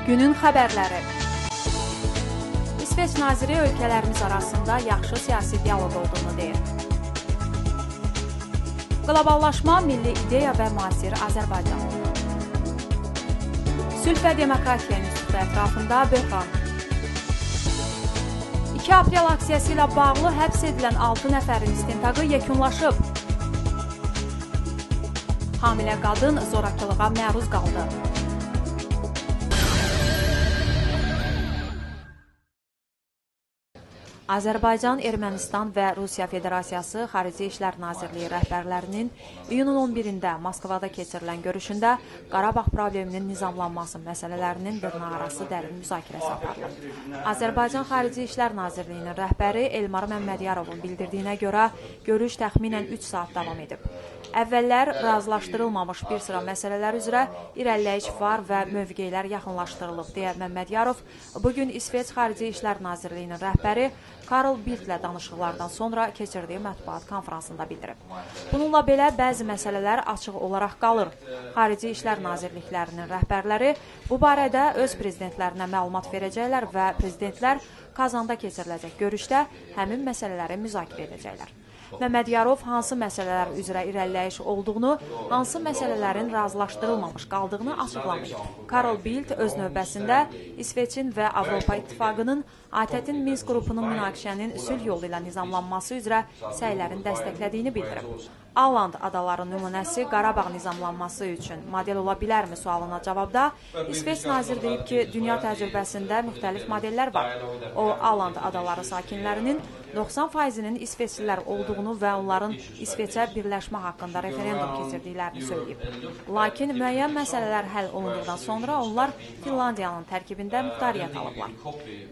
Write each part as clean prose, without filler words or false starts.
Günün xəbərləri. İsveç naziri ölkələrimiz arasında yaxşı siyasi dialoq olduğunu deyir. Qloballaşma, milli ideya və müasir Azərbaycan. Sülh və Demokratiya İnstitutu ətrafında böhran. 2 aprel aksiyası ilə bağlı həbs edilən 6 nəfərin istintaqı yekunlaşıb. Hamilə qadın zorakılığa məruz qaldı. Azərbaycan, Ermənistan və Rusiya Federasiyası Xarici İşlər Nazirliyi rəhbərlərinin iyunun 11-də Moskvada keçirilən görüşündə Qarabağ probleminin nizamlanması məsələlərinin dırnaqarası dərin müzakirəsi aparılıb. Azərbaycan Xarici İşlər Nazirliyinin rəhbəri Elmar Məmmədiyarovun bildirdiyinə görə görüş təxminən 3 saat davam edib. Əvvəllər razılaşdırılmamış bir sıra məsələlər üzrə irəliləyiş var və mövqelər yaxınlaşdırılıb, deyə Məmmədiyarov bugün İsveç Xarici İşlər Nazirliyinin rəhbəri Karl Bildtlə danışıqlardan sonra keçirdiyi mətbuat konfransında bildirib. Bununla belə bəzi məsələlər açıq olaraq qalır. Xarici İşlər Nazirliklərinin rəhbərləri bu barədə öz prezidentlərinə məlumat verəcəklər və prezidentlər Kazanda keçiriləcək görüşdə həmin məsələləri müzakirə edəcəklər. Məmmədiyarov hansı məsələlər üzrə irəliləyiş olduğunu, hansı məsələlərin razılaşdırılmamış qaldığını açıqlamayıb. Karl Bildt öz növbəsində İsveçin və Avropa İttifaqının ATƏT-in Minsk qrupunun münaqişənin sülh yolu ilə nizamlanması üzrə səylərin dəstəklədiyini bildirib. Aland adaları nümunəsi Qarabağ nizamlanması üçün model ola bilərmi sualına cavabda İsveç naziri deyib ki, dünya təcrübəsində müxtəlif modellər var. O, Aland adaları sakinlərinin 90%-nin İsveçlilər olduğunu və onların İsveçə birləşmə haqqında referendum keçirdiklərini söyləyib. Lakin müəyyən məsələlər həll olunduqdan sonra onlar Finlandiyanın tərkibində muxtariyyət alıblar.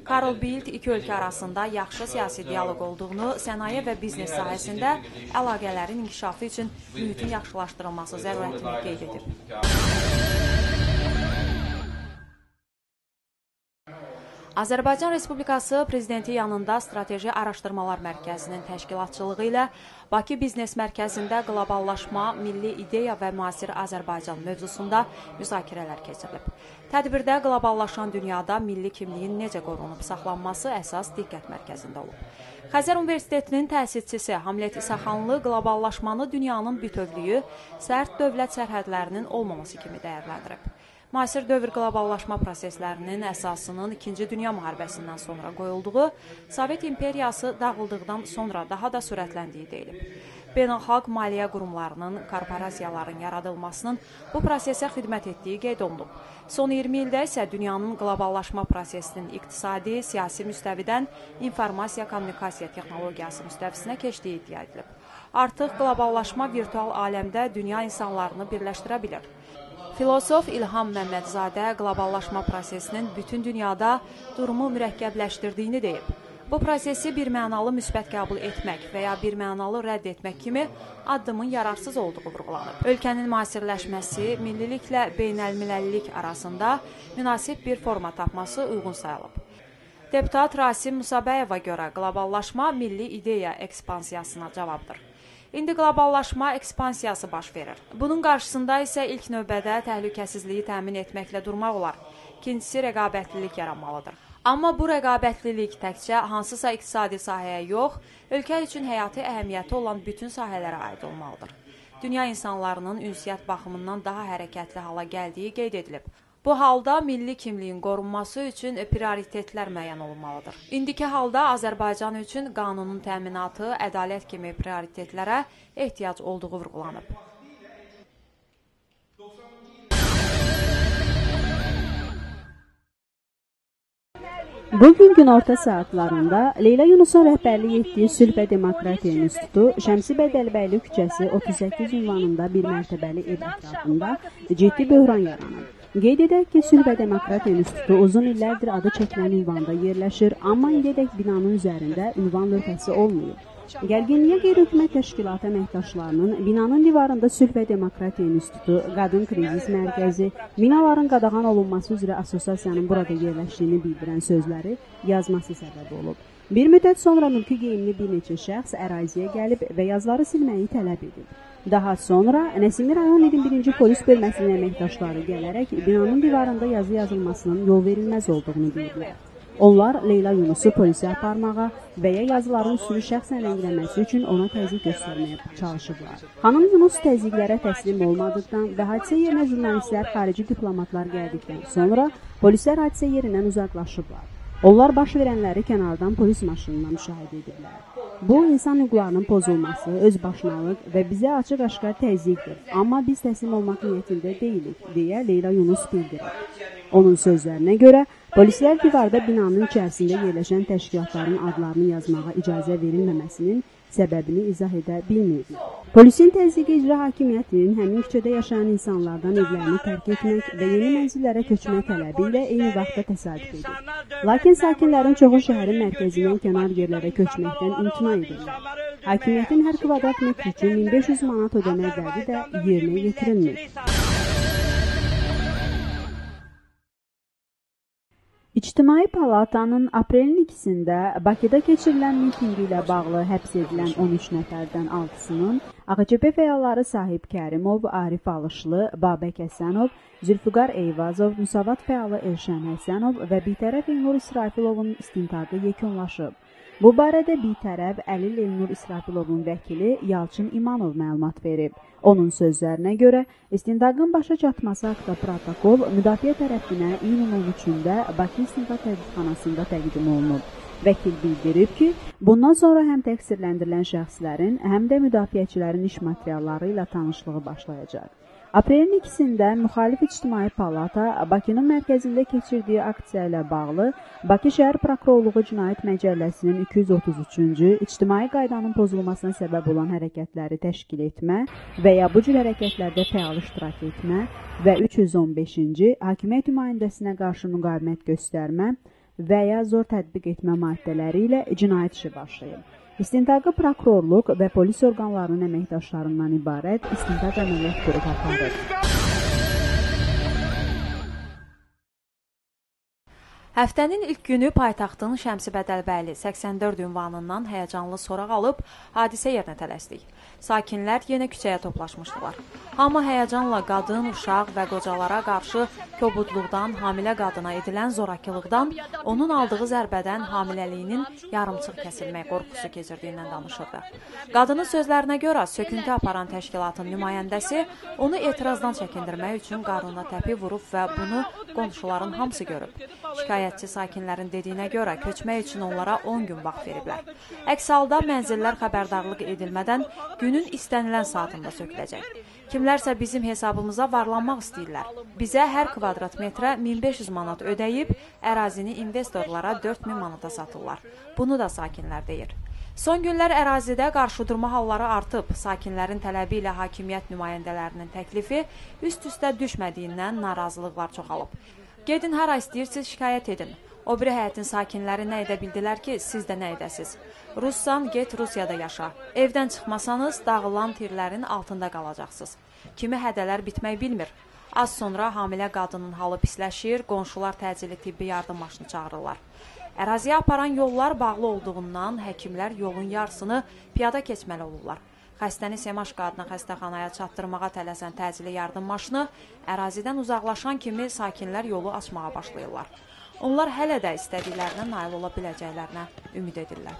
Karl Bildt iki ölkə arasında yaxşı siyasi dialoq olduğunu, sənaye və biznes sahəsində əlaqələrin inkişafı üçün mühitin yaxşılaşdırılması zərurətini qeyd edib. Azərbaycan Respublikası Prezidenti yanında Strateji Araşdırmalar Mərkəzinin təşkilatçılığı ilə Bakı Biznes Mərkəzində qloballaşma, milli ideya və müasir Azərbaycan mövzusunda müzakirələr keçirilib. Tədbirdə qloballaşan dünyada milli kimliyin necə qorunub saxlanması əsas diqqət mərkəzində olub. Xəzər Universitetinin təsisçisi Hamlet İsaxanlı qloballaşmanı dünyanın bütövlüyü, sərt dövlət sərhədlərinin olmaması kimi dəyərləndirib. Müasir dövr qloballaşma proseslərinin əsasının İkinci Dünya müharibəsindən sonra qoyulduğu, Sovet imperiyası dağıldıqdan sonra daha da sürətləndiyi deyilib. Beynəlxalq maliyyə qurumlarının, korporasiyaların yaradılmasının bu prosesə xidmət etdiyi qeyd olunub. Son 20 ildə isə dünyanın qloballaşma prosesinin iqtisadi, siyasi müstəvidən informasiya kommunikasiya texnologiyası müstəvisinə keçdiyi iddia edilib. Artıq qloballaşma virtual aləmdə dünya insanlarını birləşdirə bilir. Filosof İlham Məmmədzadə qloballaşma prosesinin bütün dünyada durumu mürəkkəbləşdirdiyini deyib. Bu prosesi birmənalı müsbət qəbul etmək və ya birmənalı rədd etmək kimi addımın yararsız olduğu vurğulanıb. Ölkənin müasirləşməsi, milliliklə beynəlmiləllik arasında münasib bir forma tapması uyğun sayılıb. Deputat Rasim Musabəyeva görə qloballaşma milli ideya ekspansiyasına cavabdır. İndi qloballaşma ekspansiyası baş verir. Bunun qarşısında isə ilk növbədə təhlükəsizliyi təmin etməklə durmaq olar. İkincisi, rəqabətlilik yaranmalıdır. Amma bu rəqabətlilik təkcə hansısa iqtisadi sahəyə yox, ölkə üçün həyati əhəmiyyəti olan bütün sahələrə aid olmalıdır. Dünya insanlarının ünsiyyət baxımından daha hərəkətli hala gəldiyi qeyd edilib. Bu halda milli kimliyin qorunması üçün prioritetlər müəyyən olunmalıdır. İndiki halda Azərbaycan üçün qanunun təminatı, ədalət kimi prioritetlərə ehtiyac olduğu vurğulanıb. Bugün günorta saatlarında Leyla Yunusun rəhbərlik etdiyi Sülh və Demokratiya İnstitutu Şəmsi Bədəlbəyli küçəsi 38 ünvanında bir mərtəbəli ev ətrafında ciddi böhran yaranıb. Qeyd edək ki, Sülh və Demokratiya İnstitutu uzun illərdir adı çəkilən ünvanda yerləşir, amma indiyədək binanın üzərində ünvan lövhəsi olmayıb. Gərginliyə qeyri-hökumət təşkilatı əməkdaşlarının binanın divarında Sülh və Demokratiya İnstitutu, Qadın Krizis Mərkəzi, minaların qadağan olunması üzrə assosiasiyanın burada yerləşdiyini bildirən sözləri yazması səbəb olub. Bir müddət sonra mülki geyimli bir neçə şəxs əraziyə gəlib və yazıları silməyi tələb edib. Daha sonra Nəsimi rayon 21-ci polis bölməsinin əməkdaşları gələrək binanın divarında yazı yazılmasının yol verilməz olduğunu deyiblər. Onlar Leyla Yunusu polisə aparmağa və ya yazıların üstünü şəxsən rəngləməsi üçün ona təzyiq göstərməyə çalışıblar. Xanım Yunus təzyiqlərə təslim olmadıqdan və hadisə yerinə jurnalistlər, xarici diplomatlar gəldikdən sonra polislər hadisə yerindən uzaqlaşıblar. Onlar baş verənləri kənardan polis maşınından müşahidə ediblər. Bu, insan hüquqlarının pozulması, özbaşınalıq və bizə açıq-aşkar təzyiqdir. Amma biz təslim olmaq niyyətində deyilik, deyə Leyla Yunus bildirib. Onun sözlərinə görə, polislər divarda binanın içərisində yerləşən təşkilatların adlarını yazmağa icazə verilməməsinin səbəbini izah edə bilməyiblər. Polisin təzyiqi icra hakimiyyətinin həmin küçədə yaşayan insanlardan evlərini tərk etmək və yeni mənzillərə köçmək tələbi ilə eyni vaxtda təsadüf edir. Lakin sakinlərin çoxu şəhərin mərkəzindən kənar yerlərə köçməkdən imtina edirlər. Hakimiyyətin hər kvadrat metr üçün 1500 manat ödəmək vədi də yerinə yetirilmir. İctimai Palatanın aprelin 2-sində Bakıda keçirilən mitinqi ilə bağlı həbs edilən 13 nəfərdən 6-sının AXCP fəalları Sahib Kərimov, Arif Alışlı, Babək Həsənov, Zülfüqar Eyvazov, Müsavat fəalı Elşən Həsənov və bitərəf Elnur İsrafilovun istintaqı yekunlaşıb. Bu barədə bitərəf Əlil Elnur İsrafilovun vəkili Yalçın İmanov məlumat verib. Onun sözlərinə görə, istintaqın başa çatması haqda protokol müdafiə tərəfinə iyunun 13-də Bakı İstintaq Tədqiqxanasında təqdim olunub. Vəkil bildirib ki, bundan sonra həm təqsirləndirilən şəxslərin, həm də müdafiəçilərin iş materialları ilə tanışlığı başlayacaq. Aprelin 2-sində Müxalif İctimai Palata Bakının mərkəzində keçirdiyi aksiya ilə bağlı Bakı Şəhər Prokurorluğu Cinayət Məcəlləsinin 233-cü ictimai qaydanın pozulmasına səbəb olan hərəkətləri təşkil etmə və ya bu cür hərəkətlərdə fəal iştirak etmə və 315-ci hakimiyyət nümayəndəsinə qarşı müqavimət göstərmə və ya zor tətbiq etmə maddələri ilə cinayət işi başlayıb. İstintaqı prokurorluq və polis orqanlarının əməkdaşlarından ibarət istintaq əməliyyat qrupu aparır. Həftənin ilk günü paytaxtın Şəmsi Bədəlbəyli 84 ünvanından həyəcanlı soraq alıb hadisə yerinə tələsdik. Sakinlər yenə küçəyə toplaşmışdılar. Hamı həyəcanla qadın, uşaq və qocalara qarşı kobudluqdan, hamilə qadına edilən zorakılıqdan, onun aldığı zərbədən hamiləliyinin yarımçıq kəsilmək qorxusu keçirdiyindən danışırdı. Qadının sözlərinə görə söküntü aparan təşkilatın nümayəndəsi onu etirazdan çəkindirmək üçün qarnına təpi vurub və bunu qonşuların hamısı görüb. Şikayətçi sakinlərin dediyinə görə köçmək üçün onlara 10 gün vaxt veriblər. Əks halda mənzillər xəbərdarlıq edilmədən günün istənilən saatında söküləcək. Kimlərsə bizim hesabımıza varlanmaq istəyirlər. Bizə hər kvadrat metrə 1500 manat ödəyib, ərazini investorlara 4000 manata satırlar. Bunu da sakinlər deyir. Son günlər ərazidə qarşıdurma halları artıb. Sakinlərin tələbi ilə hakimiyyət nümayəndələrinin təklifi üst-üstə düşmədiyindən narazılıqlar çoxalıb. Gedin hara istəyirsiniz, şikayət edin. O biri həyətin sakinləri nə edə bildilər ki, siz də nə edəsiz? Russan, get Rusiyada yaşa. Evdən çıxmasanız, dağılan tirlərin altında qalacaqsınız. Kimi hədələr bitmək bilmir. Az sonra hamilə qadının halı pisləşir, qonşular təcili tibbi yardım maşını çağırırlar. Əraziyə aparan yollar bağlı olduğundan həkimlər yolun yarısını piyada keçməli olurlar. Xəstəni Semaşka adına xəstəxanaya çatdırmağa tələsən təcili yardım maşını ərazidən uzaqlaşan kimi sakinlər yolu açmağa başlayırlar. Onlar hələ də istədiklərinə nail ola biləcəklərinə ümid edirlər.